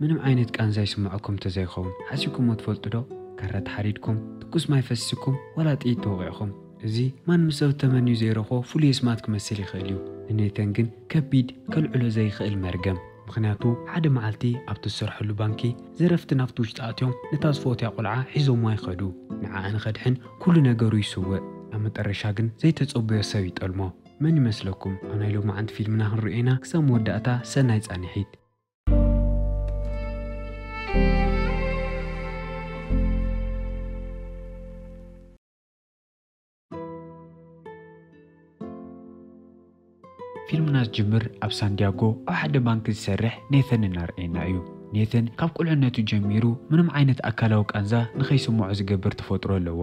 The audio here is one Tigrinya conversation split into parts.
ምንም ዓይነት ቃንዛ ይስምዐኩም እንተዘይኸውን ሓሲብኩሞ ትፈልጡ ዶ? ካራ ተሓሪድኩም፣ ትኩስ ማይ ፈሲስኩም፣ ዋላ ጥይት ተወቒዕኹም? እዚ ማንም ሰብ ተመንዩ ዘይረኽቦ ፍሉይ ኣስማት ክመስል ይኽእል እዩ። ንኔተን ግን ከቢድ፣ ከልዕሎ ዘይኽእል መርገም። ምኽንያቱ ሓደ መዓልቲ ኣብቲ ዝሰርሐሉ ባንኪ ዘረፍቲ ናብቲ ውሽጢ ኣትዮም ነታ ዝፈትያ ቆልዓ ሒዞምዋ ይኸዱ። ንዓኣ ንኸድሕን ኩሉ ነገሩ ይስውእ። ኣብ መጠረሻ ግን ዘይተጸበዮ ሰብ ይጠልሞ። መን ይመስለኩም? ኣብ ናይ ሎማዓንቲ ፊልምና ክንርእዮ ኢና። ክሳብ መወዳእታ ሰናይ ጻንሒት። ፊልምና ዝጅምር ኣብ ሳንዲያጎ ኣብ ሓደ ባንክ ዝሰርሕ ኔተን እናርኣየና እዩ። ኔተን ካብ ቁልዕነቱ ጀሚሩ ምንም ዓይነት ኣካላዊ ቃንዛ ንኸይስምዖ ዝገብር ተፈጥሮ ኣለዎ።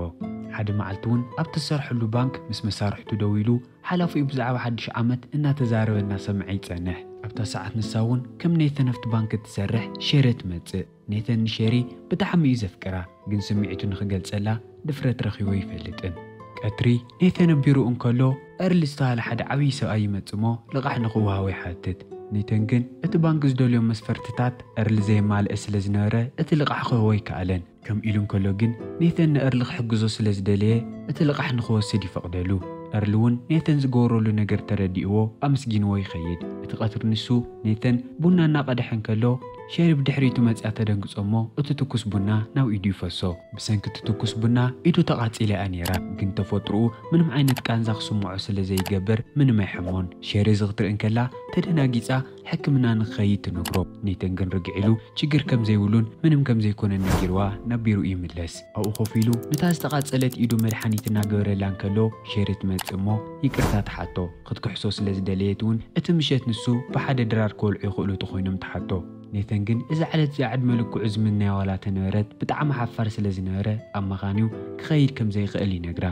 ሓደ መዓልቲ እውን ኣብቲ ዝሰርሐሉ ባንክ ምስ መሳርሕቱ ደው ኢሉ ሓላፊኡ ብዛዕባ ሓድሽ ዓመት እናተዛረበ እናሰምዐ ይጸንሕ። ኣብታ ሰዓት ንሳ እውን ከም ኔተን ኣብቲ ባንክ እትሰርሕ ሼሪ ትመጽእ። ኔተን ንሼሪ ብጣዕሚ እዩ ዘፍቅራ፣ ግን ስምዒቱ ንኽገልጸላ ድፍረት ረኺቡ ኣይፈልጥን። ቀትሪ ኔተን ኣብ ቢሮኡ እንከሎ፣ ኤርል ዝተባህለ ሓደ ዓብዪ ሰብኣይ ይመጽእ እሞ ልቓሕ ንኽወሃቦ ይሓትት። ኔተን ግን እቲ ባንክ ዝደልዮም መስፈርትታት ኤርል ዘየማልአ ስለ ዝነበረ እቲ ልቓሕ ክህቦ ኣይከኣለን። ከምኡ ኢሉ እንከሎ ግን ኔተን ንኤርል ክሕግዞ ስለ ዝደለየ እቲ ልቓሕ ንኽወስድ ይፈቕደሉ። ኤርል እውን ኔተን ዝገበረሉ ነገር ተረዲእዎ ኣመስጊንዎ ይኸይድ። እቲ ቀትሪ ንሱ ኔተን ቡና እናቐድሐ እንከሎ ሼሪ ብድሕሪቱ መጽያ ተደንግጾ እሞ እቲ ትኩስ ቡና ናብ ኢዱ ይፈሶ። ብሰንኪ እቲ ትኩስ ቡና ኢዱ ተቓጺላ እያ ነይራ፣ ግን ተፈጥሮኡ ምንም ዓይነት ቃንዛ ክስምዖ ስለ ዘይገብር ምንም ኣይሕሞን። ሼሪ እዚ ክትርኢ እንከላ ተደናጊጻ ሕክምና ንክኸይድ ትነግሮ። ኔተን ግን ርግዕ ኢሉ ችግር ከም ዘይብሉን ምንም ከም ዘይኮነን ነጊርዋ ናብ ቢሮኡ ይምለስ። ኣብኡ ኮፍ ኢሉ ነታ ዝተቓጸለት ኢዱ መድሓኒት እናገበረላ እንከሎ ሼሪ ትመጽእ እሞ ይቅርታ ትሓቶ። ክትክሕሶ ስለ ዝደለየት እውን እቲ ምሸት ንሱ ብሓደ ድራር ክወልዑ ይኽእሉ ተኾይኖም ትሓቶ። ኔተን ግን እዛ ዕለት እዚኣ ዕድመ ልክዑ ዝምነያ ዋላ ተነበረት ብጣዕሚ ሓፋር ስለ ዝነበረ ኣብ መኻንዩ ክኸይድ ከም ዘይኽእል ይነግራ።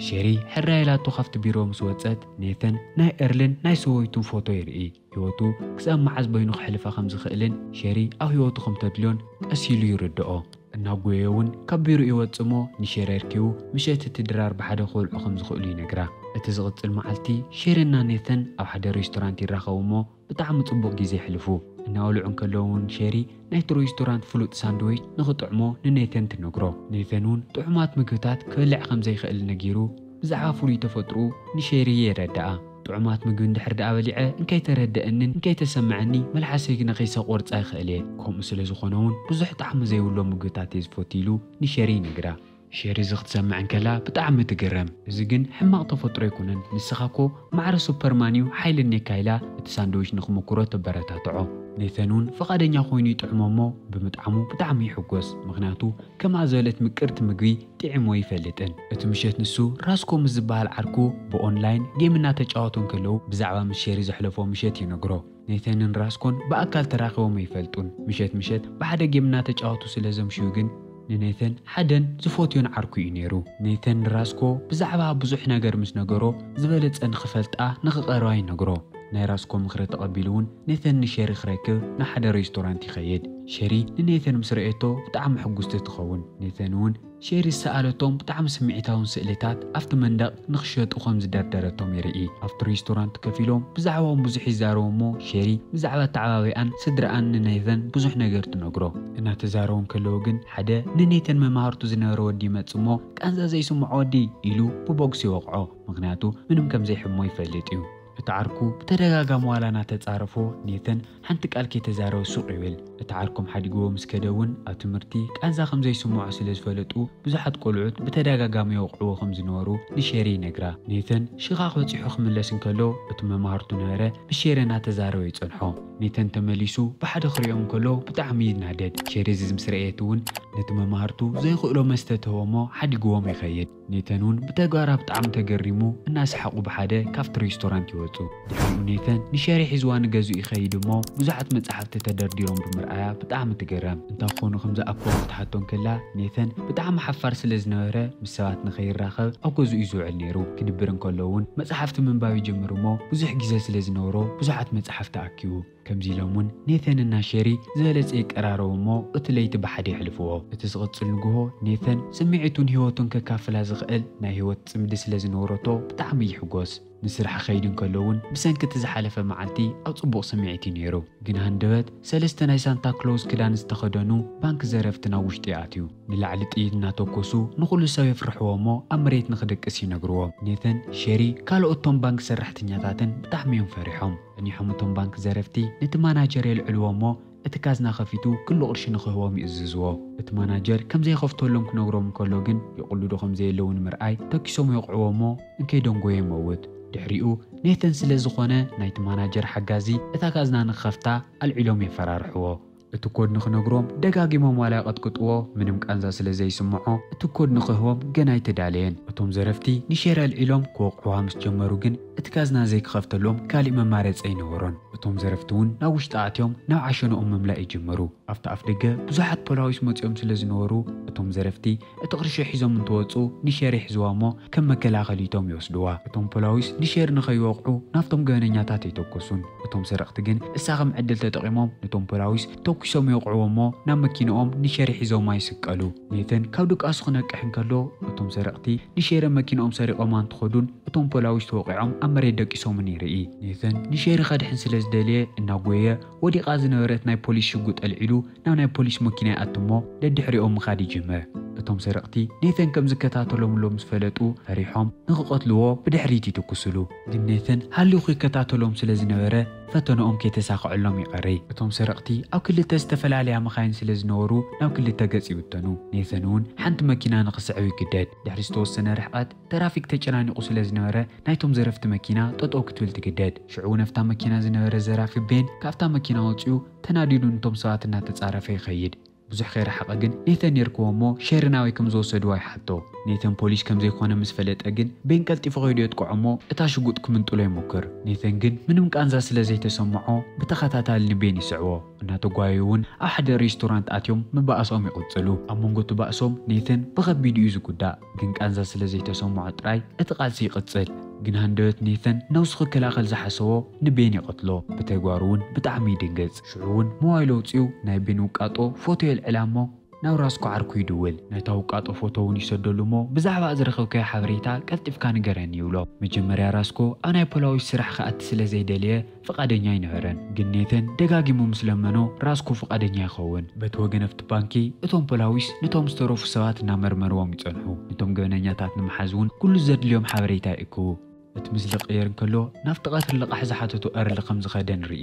ሼሪ ሕራይ ኢላቶ ካብቲ ቢሮ ምስ ወጸት ኔተን ናይ ኤርልን ናይ ሰበይቱን ፎቶ ይርኢ። ህይወቱ ክሳብ መዓዝ በይኑ ከሕልፋ ከም ዝኽእልን ሼሪ ኣብ ህይወቱ ከም ተድልዮን ቀስ ኢሉ ይርድኦ። እናጎየ እውን ካብ ቢሮ ይወጽእ እሞ ንሼሪ ኣርኪቡ ምሸት እቲ ድራር ብሓደ ክወልዑ ከም ዝኽእሉ ይነግራ። እቲ ዝቕጽል መዓልቲ ሼሪና ኔተን ኣብ ሓደ ሬስቶራንት ይራኸቡ እሞ ብጣዕሚ ጽቡቕ ግዜ የሕልፉ። እናበልዑ እንከለዉ እውን ሼሪ ናይቲ ሬስቶራንት ፍሉጥ ሳንድዊች ንኽጥዕሞ ንኔተን ትነግሮ። ኔተን እውን ጥዑማት ምግብታት ክበልዕ ከም ዘይኽእል ነጊሩ ብዛዕባ ፍሉይ ተፈጥሮኡ ንሼሪ የረድኣ። ጥዑማት ምግቢ እንድሕር ደኣ በሊዐ እንከይተረድኣንን እንከይተሰምዐኒ መልሓሰይ ግነ ከይሰቆርጻ ይኽእል እየ። ከምኡ ስለ ዝኾነ እውን ብዙሕ ጣዕሚ ዘይብሎም ምግብታት እየ ዝፈቱ ኢሉ ንሼሪ ይነግራ። ሼሪ እዚ ክትሰምዕ እንከላ ብጣዕሚ ትግረም። እዚ ግን ሕማቕ ተፈጥሮ ኣይኮነን፣ ንስኻ እኮ ማዕረ ሱፐርማን እዩ፣ ሓይሊ እኔካ ኢላ እቲ ሳንድዊች ንኽምኩሮ ተበረታትዖ። ኔተን እውን ፍቓደኛ ኮይኑ ይጥዕሞ እሞ ብምጥዓሙ ብጣዕሚ ይሕጎስ፣ ምኽንያቱ ከምኣ ዝበለት ምቅርቲ ምግቢ ጥዒሞ ይፈልጥን። እቲ ምሸት ንሱ ራስኮ ምስ ዝበሃል ዓርኩ ብኦንላይን ጌም እናተጫወቱ እንከለዉ ብዛዕባ ምስ ሼሪ ዘሕለፎ ምሸት ይነግሮ። ኔተንን ራስኮን ብኣካል ተራኺቦም ኣይፈልጡን። ምሸት ምሸት ብሓደ ጌም እናተጫወቱ ስለ ዘምሽዩ ግን ንኔተን ሓደን ዝፈትዮን ዓርኩ እዩ ነይሩ። ኔተን ንራስኮ ብዛዕባ ብዙሕ ነገር ምስ ነገሮ ዝበለጸ ንኽፈልጣ ንኽቐርባ ይነግሮ። ናይ ራስኮ ምኽሪ ተቐቢሉ እውን ኔተን ንሼሪ ክረክብ ንሓደ ሬስቶራንት ይኸይድ። ሼሪ ንኔተን ምስ ረእየቶ ብጣዕሚ ሕጉስቲ ትኸውን። ኔተን እውን ሼሪ ዝሰኣለቶም ብጣዕሚ ስምዒታውን ስእልታት ኣብቲ መንደቕ ንኽሸጡ ከም ዝደርደረቶም ይርኢ። ኣብቲ ሬስቶራንት ከፊሎም ብዛዕባኦም ብዙሕ ይዛረቡ እሞ ሼሪ ብዛዕባ ኣተዓባቢኣን ስድራኣን ንኔተን ብዙሕ ነገር ትነግሮ። እናተዛረቡ እንከለዉ ግን ሓደ ንኔተን መማህርቱ ዝነበረ ወዲ ይመጽእ እሞ ቃንዛ ዘይስምዖ ወዲ ኢሉ ብቦክስ ይወቕዖ። ምኽንያቱ ምንም ከም ዘይሕሞ ይፈልጥ እዩ። እቲ ዓርኩ ብተደጋጋሚ ዋላ እናተጻረፎ ኔተን ሓንቲ ቃል ከይተዛረበ ሱቕ ይብል። እቲ ዓርኮም ሓዲግዎ ምስ ከደ እውን ኣብ ትምህርቲ ቃንዛ ከም ዘይስምዖ ስለ ዝፈለጡ ብዙሓት ቆልዑት ብተደጋጋሚ ይወቕዕዎ ከም ዝነበሩ ንሼሪ ይነግራ። ኔተን ሽቓቕ በጺሑ ክምለስ እንከሎ እቲ መማህርቱ ነበረ ብሼሪ እናተዛረበ ይጸንሖ። ኔተን ተመሊሱ ብሓደ ክሪኦም እንከሎ ብጣዕሚ ይናደድ። ሼሪ እዚ ምስ ረእየት እውን ነቲ መማህርቱ ዘይኽእሎ መስተ ትህቦ እሞ ሓዲግዎም ይኸይድ። ኔተን እውን ብተግባራ ብጣዕሚ ተገሪሙ እናሰሓቑ ብሓደ ካብቲ ሬስቶራንት ይወጹ። ድሕሪኡ ኔተን ንሸሪ ሒዝዋ ንገዝኡ ይኸይድ እሞ ብዙሓት መጻሕፍቲ ተደርዲሮም ብምርኣያ ብጣዕሚ ትግረም። እንታይ ክኾኑ ከም ዝኣከቦም ክትሓቶ እንከላ ኔተን ብጣዕሚ ሓፋር ስለ ዝነበረ ምስ ሰባት ንኸይራኸብ ኣብ ገዝኡ እዩ ዝውዕል ነይሩ። ክድብር እንከሎ እውን መጻሕፍቲ ምንባብ ይጅምር እሞ ብዙሕ ግዜ ስለ ዝነበሮ ብዙሓት መጻሕፍቲ ኣኪቡ። ከምዚ ኢሎም እውን ኔተን እና ሸሪ ዝበለጸ ይቀራረቡ እሞ እቲ ለይቲ ብሓደ የሕልፍዎ። እቲ ዝቕጽል ንግሆ ኔተን ስምዒቱን ህይወቱን ከካፍላ ዝኽእል ናይ ህይወት ጽምዲ ስለ ዝነበረቶ ብጣዕሚ ይሕጎስ። ንስራሕ ኸይድ እንከሎ እውን ብሰንኪ እቲ ዝሓለፈ መዓልቲ ኣብ ጽቡቕ ስምዒት እዩ ነይሩ። ግን ሃንደበት ሰለስተ ናይ ሳንታ ክሎዝ ክዳን ዝተኸደኑ ባንክ ዘረፍቲ ናብ ውሽጢ ኣትዩ። ንላዕሊ ጥይት እናተኮሱ ንኹሉ ሰብ የፍርሕዎ እሞ ኣብ መሬት ንኽድቅስ ይነግርዎ። ኔተን፣ ሸሪ፣ ካልኦት እቶም ባንክ ሰራሕተኛታትን ብጣዕሚ እዮም ፈሪሖም። ጸኒሖም እቶም ባንክ ዘረፍቲ ነቲ ማናጀር የልዕልዎ እሞ እቲ ካዝና ከፊቱ ኩሉ ቅርሺ ንኽህቦም ይእዝዝዎ። እቲ ማናጀር ከም ዘይኸፍተሎም ክነግሮም እንከሎ ግን ይቕሉ ዶ ከም ዘየለዉ ንምርኣይ ተኪሶም ይወቕዕዎ እሞ እንከይደንጎየ ይመውት። ድሕሪኡ ኔተን ስለ ዝኾነ ናይቲ ማናጀር ሓጋዚ እታ ካዝና ንኽኸፍታ ኣልዒሎም የፈራርሕዎ። እቲ ኮድ ንኽነግሮም ደጋጊሞም ዋላ ይቐጥቅጥዎ፣ ምንም ቃንዛ ስለ ዘይስምዖ እቲ ኮድ ንኽህቦም ገና ኣይተዳለየን። እቶም ዘረፍቲ ንሼሪ ኣልዒሎም ክወቕዕዋ ምስ ጀመሩ ግን እቲ ካዝና ዘይክኸፍተሎም ካሊእ መማረፂ ኣይነበሮን። እቶም ዘረፍቲ እውን ናብ ውሽጢ ኣትዮም ናብ ዓሸንኦም ምምላእ ይጅምሩ። ኣብቲ ኣፍ ደገ ብዙሓት ፖላዊስ መፂኦም ስለ ዝነበሩ እቶም ዘረፍቲ እቲ ቅርሺ ሒዞም እንትወፁ ንሼሪ ይሕዝዋ እሞ ከም መከላኸሊቶም ይወስድዋ። እቶም ፖላዊስ ንሼሪ ንኸይወቕዑ ናብቶም ገበነኛታት ኣይተኮሱን። እቶም ሰረቕቲ ግን እሳ ከም ዕድል ተጠቒሞም ነቶም ፖላዊስ ተኩሶም ይወቕዕዎ እሞ ናብ መኪንኦም ንሼሪ ሒዞማ ይስቀሉ። ኔተን ካብ ድቃሱ ክነቅሕ እንከሎ እቶም ሰረቕቲ ንሼሪ መኪንኦም ሰሪቖማ እንትኸዱን እቶም ፖላዊስ ተወቒዖም ኣብ መሬት ደቂሶምን ይርኢ። ኔተን ንሼሪ ከድሕን ስለ ዝደለየ እናጎየ ወዲቓ ዝነበረት ናይ ፖሊስ ሽጉጥ ኣልዒሉ ናብ ናይ ፖሊስ መኪና ይኣቱ እሞ ደድሕሪኦም ምኻድ ይጅምር። እቶም ሰረቕቲ ኔተን ከም ዝከታተሎምሎም ምስ ፈለጡ ፈሪሖም ንኽቐትልዎ ብድሕሪት ይትኩስሉ። ግን ኔተን ሃሊኹ ይከታተሎም ስለ ዝነበረ ፈተነኦም ከይተሳኽዐሎም ይቐሪ። እቶም ሰረቕቲ ኣብ ክልተ ዝተፈላለያ መኻይን ስለ ዝነበሩ ናብ ክልተ ገጽ ይብተኑ። ኔተን እውን ሓንቲ መኪና ንኽስዕብ ይግደድ። ድሕሪ ዝተወሰነ ርሕቐት ተራፊክ ተጨናኒቑ ስለ ዝነበረ ናይቶም ዘረፍቲ መኪና ጠጠው ክትብል ትግደድ። ሽዑ እውን ኣብታ መኪና ዝነበረ ዘራፊ ቤን ካብታ መኪና ወፂኡ ተናዲዱ ነቶም ሰባት እናተጻረፈ ይኸይድ። ብዙሕ ከይረሓቐ ግን ኔተን የርክቦ እሞ ሼሪ ናበይ ከም ዝወሰድዋ ይሓቶ። ኔተን ፖሊስ ከም ዘይኮነ ምስ ፈለጠ ግን ቤን ቀልጢፉ ከይዱ የጥቅዖ እሞ እታ ሽጉጥ ክምንጥሎ ይሞክር። ኔተን ግን ምንም ቃንዛ ስለ ዘይተሰምዖ ብተኸታታሊ ንቤን ይስዕቦ። እናተጓየዩ እውን ኣብ ሓደ ሬስቶራንት ኣትዮም ምባእሶም ይቕጽሉ። ኣብ መንጎ እቲ ባእሶም ኔተን ብኸቢድ እዩ ዝጉዳእ፣ ግን ቃንዛ ስለ ዘይተሰምዖ ጥራይ እቲ ቃልሲ ይቕጽል። ግን ሃንደበት ኔተን ነብሱ ክከላኸል ዝሓሰቦ ንቤን ይቐትሎ። ብተግባሩ እውን ብጣዕሚ ይድንግጽ። ሽዑ እውን ሞባይሉ ኣውጺኡ ናይ ቤን ውቃጦ ፎቶ የልዕላ እሞ ናብ ራስኮ ዓርኩ ይድውል። ናይታ ውቃጦ ፎቶ እውን ይሰደሉ እሞ ብዛዕባ ዝረኸብካዮ ሓበሬታ ቀልጢፍካ ንገረኒ ይብሎ። መጀመርያ ራስኮ ኣብ ናይ ፖላዊስ ስራሕ ክኣቲ ስለ ዘይደለየ ፍቓደኛ ኣይነበረን። ግን ኔተን ደጋጊሙ ምስ ለመኖ ራስኮ ፍቓደኛ ይኸውን። በቲ ወገን ኣብቲ ባንኪ እቶም ፖላዊስ ነቶም ዝተረፉ ሰባት እናመርመርዎም ይጸንሑ። ነቶም ገበነኛታት ንምሓዝ እውን ኩሉ ዘድልዮም ሓበሬታ ይእክቡ። እቲ ምስሊ ክቕየር እንከሎ ናብቲ ቀትሪ ልቓሕ ዝሓተቱ ኤርል ከም ዝኸደ ንርኢ።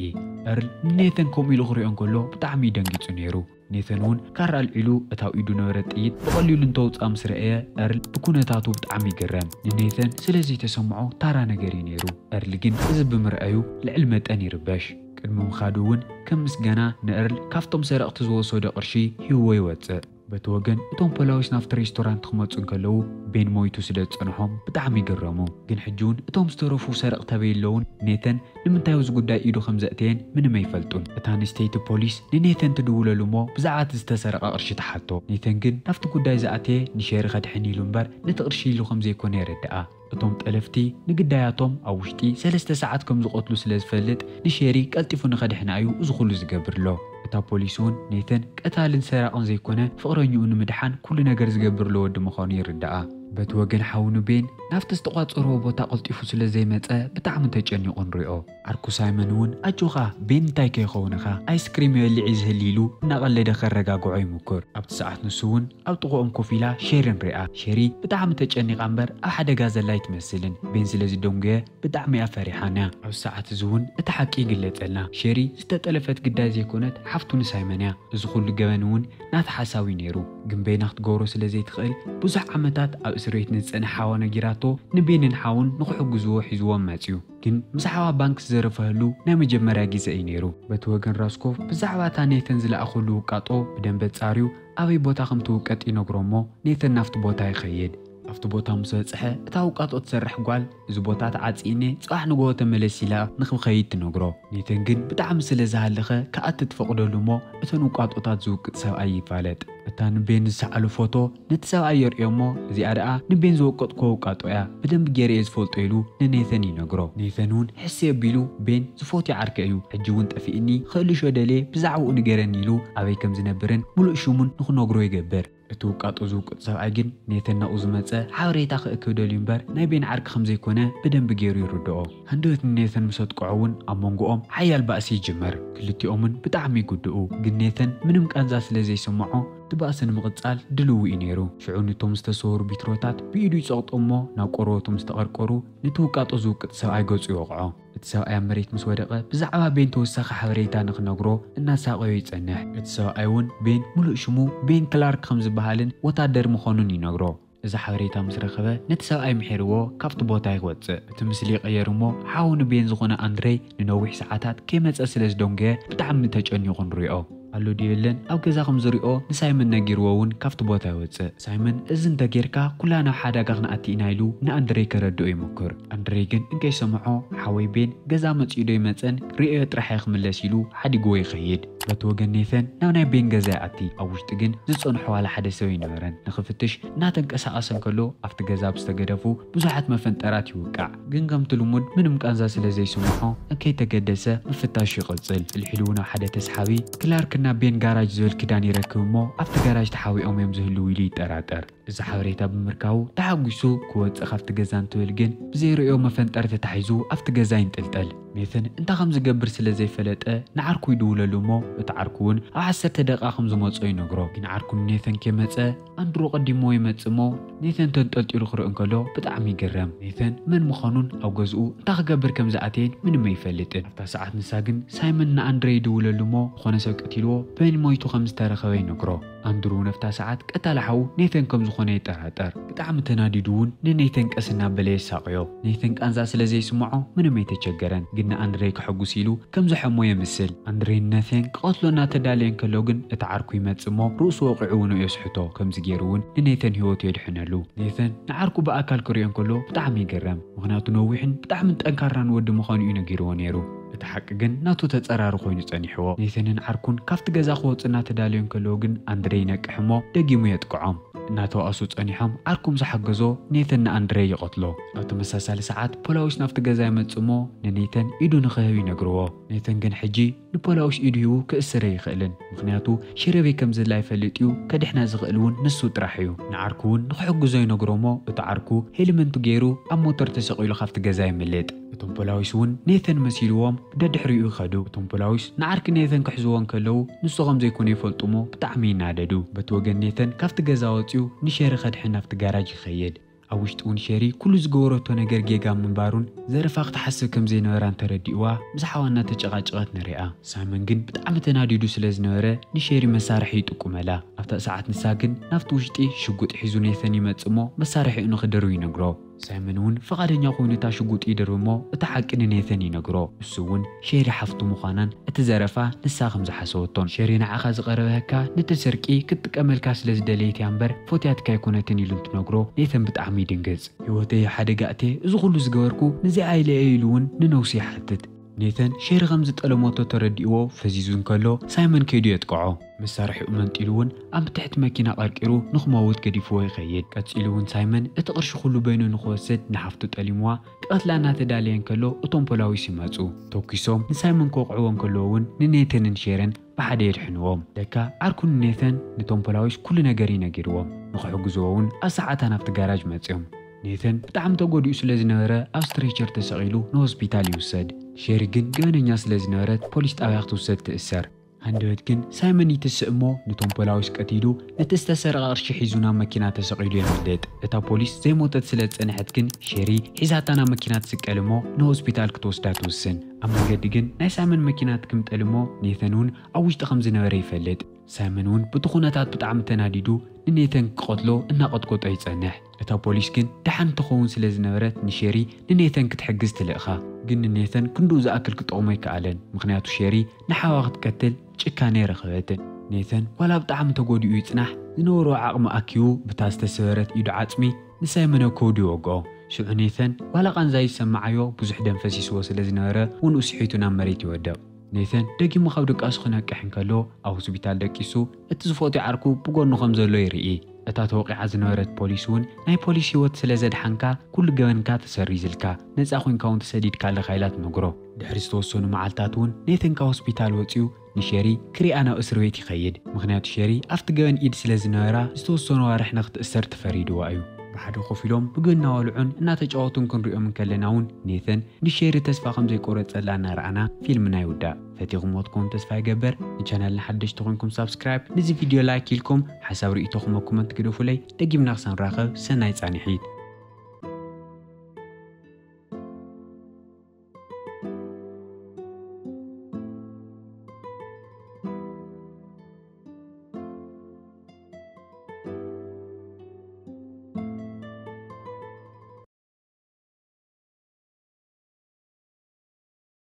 ኤርል ንኔተን ከምኡ ኢሉ ክሪኦ እንከሎ ብጣዕሚ እዩ ደንጊጹ ነይሩ። ኔተን እውን ካራ ኣልዒሉ እታ ኣብ ኢዱ ነበረት ጥይት ብቐሊሉ እንተውፅኣ ምስ ረኣየ ኤርል ብኩነታቱ ብጣዕሚ ይግረም። ንኔተን ስለ ዘይተሰምዖ ታራ ነገር እዩ ነይሩ። ኤርል ግን እዚ ብምርኣዩ ልዕሊ መጠን ይርበሽ። ቅድሚ ምኻዱ እውን ከም ምስጋና ንኤርል ካብቶም ሰረቕቲ ዝወሰዶ ቅርሺ ሂብዎ ይወፅእ። በቲ ወገን እቶም ፖላዊስ ናብቲ ሬስቶራንት ክመፁ እንከለዉ ቤን ሞይቱ ስለ ዝፀንሖም ብጣዕሚ ይግረሙ። ግን ሕጂ እውን እቶም ዝተረፉ ሰረቕቲ ኣበይ ኣለዉን ኔተን ንምንታይ ኣብዚ ጉዳይ ኢዱ ከም ዘእተየን ምንም ኣይፈልጡን። እታ ኣንስተይቲ ፖሊስ ንኔተን ትድውለሉ እሞ ብዛዕባ እቲ ዝተሰረቐ ቅርሺ ትሓቶ። ኔተን ግን ናብቲ ጉዳይ ዝኣተየ ንሼሪ ከድሕን ኢሉ እምበር ነቲ ቅርሺ ኢሉ ከም ዘይኮነ የረድኣ። እቶም ጠለፍቲ ንግዳያቶም ኣብ ውሽጢ ሰለስተ ሰዓት ከም ዝቐትሉ ስለ ዝፈልጥ ንሼሪ ቀልጢፉ ንኸድሕና እዩ እዚ ኩሉ ዝገብር ኣሎ። እታ ፖሊስ እውን ኔተን ቀታልን ሰራቕን ዘይኮነ ፍቕረኝኡ ንምድሓን ኩሉ ነገር ዝገብር ዘሎ ወዲ ምዃኑ ይርድኣ። በቲ ወገን ሓው ንቤን ናብቲ ዝተቋጸርዎ ቦታ ቀልጢፉ ስለ ዘይመጸ ብጣዕሚ ተጨኒቑ ንሪኦ። ዓርኩ ሳይመን እውን ኣጆኻ ቤን እንታይ ከይኸውን ኢኻ ኣይስክሪም ይበልዕ እዩ ዝህል ኢሉ እናቐለደ ከረጋግዖ ይምኩር። ኣብቲ ሰዓት ንሱ እውን ኣብ ጥቕኦም ኮፍ ኢላ ሼሪ ንሪኣ። ሼሪ ብጣዕሚ ተጨኒቓ እምበር ኣብ ሓደጋ ዘላ ኣይትመስልን። ቤን ስለ ዝደንጎየ ብጣዕሚ እያ ፈሪሓን እያ። ኣብዚ ሰዓት እዚ እውን እቲ ሓቂ ይግለጸልና። ሼሪ ዝተጠለፈት ግዳይ ዘይኮነት ሓፍቱ ንሳይመን እያ። እዚ ኩሉ ገበን እውን ናታ ሓሳብ እዩ ነይሩ። ግን ቤና ክትገብሮ ስለ ዘይትኽእል ብዙሕ ዓመታት ኣብ እስር ቤት ንዝጸንሐ ሓዋ ነጊራቶ ንቤንን ሓውን ንኽሕግዝዎ ሒዝዎም መጽዩ። ግን ምስ ሓዋ ባንክ ዝዘረፈሉ ናይ መጀመርያ ግዜ እዩ ነይሩ። በቲ ወገን ራስኮቭ ብዛዕባ እታ ኔተን ዝለኣኸሉ ውቃጦ ብደንበ ጻርዩ ኣበይ ቦታ ከም ትውቀጥ ይነግሮ እሞ ኔተን ናብቲ ቦታ ይኸይድ። ኣብቲ ቦታ ምስ በጽሐ እታ ውቃጦ ትሰርሕ ጓል እዚ ቦታ ተዓጽይኒ ጽባሕ ንግሆ ተመለስ ኢላ ንክኸይድ ትነግሮ። ኔተን ግን ብጣዕሚ ስለ ዝሃለኸ ክኣቲ ትፈቕደሉ እሞ እተን ውቃጦታት ዝውቅጥ ሰብኣይ ይፋለጥ። እቲ እታ ንቤን ዝሰዓሉ ፎቶ ነቲ ሰብኣይ የርእዮ እሞ፣ "እዚኣ ደኣ ንቤን ዝወቀጥኩዎ ውቃጦ እያ፣ ብደንቢ ገይረ እየ ዝፈልጦ" ኢሉ ንኔተን ይነግሮ። ኔተን እውን ሕስይ ኣቢሉ፣ "ቤን ዝፎትዮ ዓርከይ እዩ፣ ሕጂ እውን ጠፊእኒ፣ ክእልሾ ደልየ ብዛዕባኡ ንገረኒ" ኢሉ ኣበይ ከም ዝነብርን ምሉእ ሽሙን ንኽነግሮ ይገብር። እቲ ውቃጦ ዝውቅጥ ሰብኣይ ግን ኔተን ናብኡ ዝመጸ ሓበሬታ ክእክብ ደልዩ እምበር ናይ ቤን ዓርኪ ከም ዘይኮነ ብደንቢ ገይሩ ይርድኦ። ሃንደበት ንኔተን ምስ ኣጥቅዖ እውን ኣብ መንጎኦም ሓያል ባእሲ ይጅመር። ክልቲኦምን ብጣዕሚ ይጉድኡ። ግን ኔተን ምንም ቃንዛ ስለ ዘይስምዖ እቲ ባእሲ ንምቕጻል ድልው እዩ ነይሩ። ሽዑ ንቶም ዝተሰወሩ ቢትሮታት ብኢዱ ይጸቕጦ እሞ ናብ ቆርበቱ ምስ ተቐርቀሩ ነቲ ውቃጦ ዝውቅጥ ሰብኣይ ገጹ ይወቕዖ። እቲ ሰብኣይ ኣብ መሬት ምስ ወደቐ ብዛዕባ ቤን ተወሳኺ ሓበሬታ ንኽነግሮ እናሳቐዮ ይጸንሕ። እቲ ሰብኣይ እውን ቤን ምሉእ ሽሙ ቤን ክላርክ ከም ዝበሃልን ወታደር ምዃኑን ይነግሮ። እዚ ሓበሬታ ምስ ረኸበ ነቲ ሰብኣይ ምሒርዎ ካብቲ ቦታ ይወጽእ። እቲ ምስሊ ይቕየር እሞ ሓው ንቤን ዝኾነ ኣንድሬይ ንነዊሕ ሰዓታት ከይመጸ ስለ ዝደንጎየ ብጣዕሚ ተጨኒቑ ንሪኦ። ኣሎ ድዩ የለን ኣብ ገዛ ከም ዝሪኦ ንሳይመን ነጊርዎ እውን ካብቲ ቦታ ይወጽእ። ሳይመን እዚ እንተጌርካ ኩላና ኣብ ሓደጋ ክንኣቲ ኢና ኢሉ ንኣንድሬይ ከረድኦ ይሞክር። ኣንድሬይ ግን እንከይሰምዖ ሓወይ ቤን ገዛ መጺኡ ዶ ይመጸን ርእዮ ጥራሕ እየ ክምለስ ኢሉ ሓዲግዎ ይኸይድ። በቲ ወገን ኔተን ናብ ናይ ቤን ገዛ ይኣቲ። ኣብ ውሽጢ ግን ዝጸንሖ ዋላ ሓደ ሰብ ኣይነበረን። ንኽፍትሽ እናተንቀሳቐሰ እንከሎ ኣብቲ ገዛ ብዝተገደፉ ብዙሓት መፈንጠራት ይውቃዕ። ግን ከምቲ ልሙድ ምንም ቃንዛ ስለ ዘይስምዖ እንከይተገደሰ ምፍታሽ ይቕጽል። ሕልሕሉ እውን ኣብ ሓደ ተስሓቢ ክላርክ ናብ ቤን ጋራጅ ዝብል ክዳን ይረክብ እሞ ኣብቲ ጋራጅ ተሓቢኦም እዮም ዝህልዉ ኢሉ ይጠራጠር። እዚ ሓበሬታ ብምርካቡ ተሓጒሱ ክወጽእ ካብቲ ገዛ እንትብል ግን ብዘይርእዮ መፈንጠር ተታሒዙ ኣብቲ ገዛ ይንጥልጠል። ኔተን እንታይ ከም ዝገብር ስለ ዘይፈለጠ ንዓርኩ ይድውለሉ እሞ እቲ ዓርኩ እውን ኣብ ዓሰርተ ደቂቓ ከም ዝመጾ ይነግሮ። ግን ዓርኩ ንኔተን ከይመጸ ኣንድሮ ቀዲሞ ይመጽእ እሞ ኔተን ተንጠልጢሉ ክርኢ እንከሎ ብጣዕሚ ይግረም። ኔተን መን ምዃኑን ኣብ ገዝኡ እንታይ ክገብር ከም ዝኣተየን ምንም ኣይፈልጥን። ኣብታ ሰዓት ንሳ ግን ሳይመን ንኣንድሬ ይድውለሉ እሞ ዝኾነ ሰብ ቀቲልዎ ቤን ሞይቱ ከም ዝተረኸበ ይነግሮ። ኣንድሩ ነፍታ ሰዓት ቀታሊ ሓው ኔተን ከም ዝኾነ ይጠራጠር። ብጣዕሚ ተናዲዱ እውን ንኔተን ቀስ እናበለ የሳቕዮ። ኔተን ቃንዛ ስለ ዘይስምዖ ምንም ኣይተቸገረን፣ ግን ንኣንድሬ ከሐጉስ ኢሉ ከም ዝሐሞ የምስል። ኣንድሬ ንኔተን ክቐትሎ እናተዳለየ እንከሎ ግን እቲ ዓርኩ ይመጽእ እሞ ርእሱ ወቒዑ እውን የስሕቶ። ከምዚ ገይሩ እውን ንኔተን ህይወቱ የድሕነሉ። ኔተን ንዓርኩ ብኣካል ክሪኦ እንከሎ ብጣዕሚ ይግረም፣ ምኽንያቱ ነዊሕን ብጣዕሚ ጠንካራን ወዲ ምዃኑ እዩ ነጊርዎ ነይሩ። እቲ ሓቂ ግን ናቱ ተጸራሪ ኮይኑ ጸኒሕዎ። ኔተንን ዓርኩን ካብቲ ገዛ ክወጹ እናተዳለዩ እንከለዉ ግን ኣንድሬ ይነቅሕ እሞ ደጊሙ የጥቅዖም። እናተባእሱ ጸኒሖም ዓርኩም ዝሓገዞ ኔተን ንኣንድሬ ይቐትሎ። ኣብ ተመሳሳሊ ሰዓት ፖላዊስ ናብቲ ገዛ ይመጽእ እሞ ንኔተን ኢዱ ንኽህብ ይነግርዎ። ኔተን ግን ሕጂ ንፖላዊስ ኢዱ ሂቡ ክእስር ኣይኽእልን፣ ምኽንያቱ ሸሪ ኣበይ ከም ዘላ ይፈልጥ እዩ፣ ከድሕና ዝኽእል እውን ንሱ ጥራሕ እዩ። ንዓርኩ እውን ንኽሕግዞ ይነግሮ እሞ እቲ ዓርኩ ሄልመንት ገይሩ ኣብ ሞተር ተሰቒሉ ካብቲ ገዛ የምልጥ። እቶም ፖላዊስ እውን ኔተን መሲልዎም ደድሕሪኡ ይኸዱ። እቶም ፖላዊስ ንዓርኪ ኔተን ክሕዝዎ እንከለዉ ንሱ ከም ዘይኮነ ይፈልጡ እሞ ብጣዕሚ ይናደዱ። በቲ ወገን ኔተን ካብቲ ገዛ ወጺኡ ንሸሪ ከድሕን ናብቲ ጋራጅ ይኸይድ። ኣብ ውሽጢ እውን ሸሪ ኩሉ ዝገበረቶ ነገር ጌጋ ምንባሩን ዘረፋ ክትሓስብ ከም ዘይነበራን ተረዲእዋ ምስ ሓዋ እናተጨቓጨቐት ንሪኣ። ሳይመን ግን ብጣዕሚ ተናዲዱ ስለ ዝነበረ ንሸሪ መሳርሒ ይጥቁመላ። ኣብታ ሰዓት ንሳ ግን ናብቲ ውሽጢ ሽጉጥ ሒዙ ኔተን ይመጽእ እሞ መሳርሒኡ ንኽድርብ ይነግሮ። ሳይመን እውን ፍቓደኛ ኮይኑ እታ ሽጉጥ ይድርብ እሞ እቲ ሓቂ ንኔተን ይነግሮ። እሱ እውን ሸሪ ሓፍቱ ምዃናን እቲ ዘረፋ ንሳ ከም ዝሓሰወቶን። ሸሪ ንዓኻ ዝቐረበካ ነቲ ስርቂ ክትጥቀመልካ ስለ ዝደለየት እያ እምበር ፈትያትካ ኣይኮነትን ኢሉ እንትነግሮ ኔተን ብጣዕሚ ይድንግጽ። ህይወተይ ኣብ ሓደጋ ኣእትየ እዚ ኩሉ ዝገበርኩ ንዚኣ ኢለ እየ ኢሉ እውን ንነብሱ ይሓትት። ኔተን ሸሪ ከም ዝጠለመቶ ተረዲእዎ ፈዚዙ እንከሎ ሳይመን ከይዱ የጥቅዖ። መሳርሒኡ መንጢሉ እውን ኣብ ትሕቲ መኪና ቀርቂሩ ንኽመውት ገዲፍዎ ይኸይድ። ቀጺሉ እውን ሳይመን እቲ ቅርሺ ኩሉ በይኑ ንኽወስድ ንሓፍቱ ጠሊምዋ ክቐትላ እናተዳለየ እንከሎ እቶም ፖላዊስ ይመጹ። ተኩሶም ንሳይመን ክወቕዕዎ እንከለዉ እውን ንኔተንን ሸርን ብሓደ የድሕንዎም። ለካ ዓርኩ ንኔተን ንቶም ፖላዊስ ኩሉ ነገር እዩ ነጊርዎም። ንኽሕግዝዎ እውን ኣብ ሰዓታ ናብቲ ጋራጅ መጺኦም። ኔተን ብጣዕሚ ተጎዲኡ ስለ ዝነበረ ኣብ ስትሬቸር ተሰቒሉ ንሆስፒታል ይውሰድ። ሸሪ ግን ገበነኛ ስለ ዝነበረት ፖሊስ ጣብያ ክትውሰድ ትእሰር። ሃንደበት ግን ሳይመን ይትስእ እሞ ንቶም ፖላዊስ ቀቲሉ ነቲ ዝተሰረቐ ቅርሺ ሒዙ ናብ መኪና ተሰቒሉ የምልጥ። እታ ፖሊስ ዘይሞተት ስለ ዝጸንሐት ግን ሸሪ ሒዛታ ናብ መኪና ትስቀል እሞ ንሆስፒታል ክትወስዳ ትውስን። ኣብ መንገዲ ግን ናይ ሳይመን መኪና ትክምጠል እሞ ኔተን እውን ኣብ ውሽጢ ከም ዝነበረ ይፈልጥ። ሳይመን እውን ብቲ ኩነታት ብጣዕሚ ተናዲዱ ንኔተን ክቐትሎ እናቐጥቆጦ ይጸንሕ። እታ ፖሊስ ግን ደሓን ትኸውን ስለ ዝነበረት ንሸሪ ንኔተን ክትሕግዝ ትልእኻ። ግን ንኔተን ክንድኡ ዝኣክል ክጠቕሞ ኣይከኣለን። ምኽንያቱ ሸሪ ንሓዋ ክትቀትል ጭካነ ኣይረኸበትን። ኔተን ዋላ ብጣዕሚ ተጎዲኡ ይጽናሕ ዝነበሮ ዓቕሚ ኣኪቡ ብታ ዝተሰበረት ኢዱ ዓጽሚ ንሳይመን ኣብ ከብዱ ይወግኦ። ሽዑ ኔተን ዋላ ቃንዛ ይሰምዓዮ ብዙሕ ደም ፈሲስዎ ስለ ዝነበረ ውንኡ ስሒቱ ናብ መሬት ይወድቕ። ኔተን ደጊሙ ካብ ድቃሱ ክነቅሕ እንከሎ፣ ኣብ ሆስፒታል ደቂሱ እቲ ዝፈትዮ ዓርኩ ብጎኑ ከም ዘሎ ይርኢ። እታ ተወቒዓ ዝነበረት ፖሊስ እውን፣ ናይ ፖሊስ ህይወት ስለ ዘድሓንካ ኩሉ ገበንካ ተሰሪዝልካ፣ ነጻ ኮይንካ እውን ተሰዲድካ ኣለኻ ኢላ ትነግሮ። ድሕሪ ዝተወሰኑ መዓልታት እውን ኔተን ካብ ሆስፒታል ወጺኡ ንሸሪ ክሪኣ ናብ እስር ቤት ይኸይድ። ምኽንያቱ ሸሪ ኣብቲ ገበን ኢድ ስለ ዝነበራ ዝተወሰኑ ኣዋርሕ ንክትእሰር ተፈሪድዋ እዩ። ብሓደ ኮፍ ኢሎም ምግቢ እናበልዑን እናተጫወቱን ክንሪኦም እንከለና እውን ኔተን ንሸሪ ተስፋ ከም ዘይቆረጸላ እናረኣና ፊልምና ይውዳእ። ፈቲኹምዎ ትኮኑ ተስፋ ይገብር። ንቻናልና ሓደሽቲ ኮይንኩም ሳብስክራይብ፣ ንዚ ቪድዮ ላይክ ኢልኩም ሓሳብ ርእይቶኹም ኣብ ኮመንት ግደፉለይ። ደጊምና ክሳብ ንራኸብ ሰናይ ጻንሒት።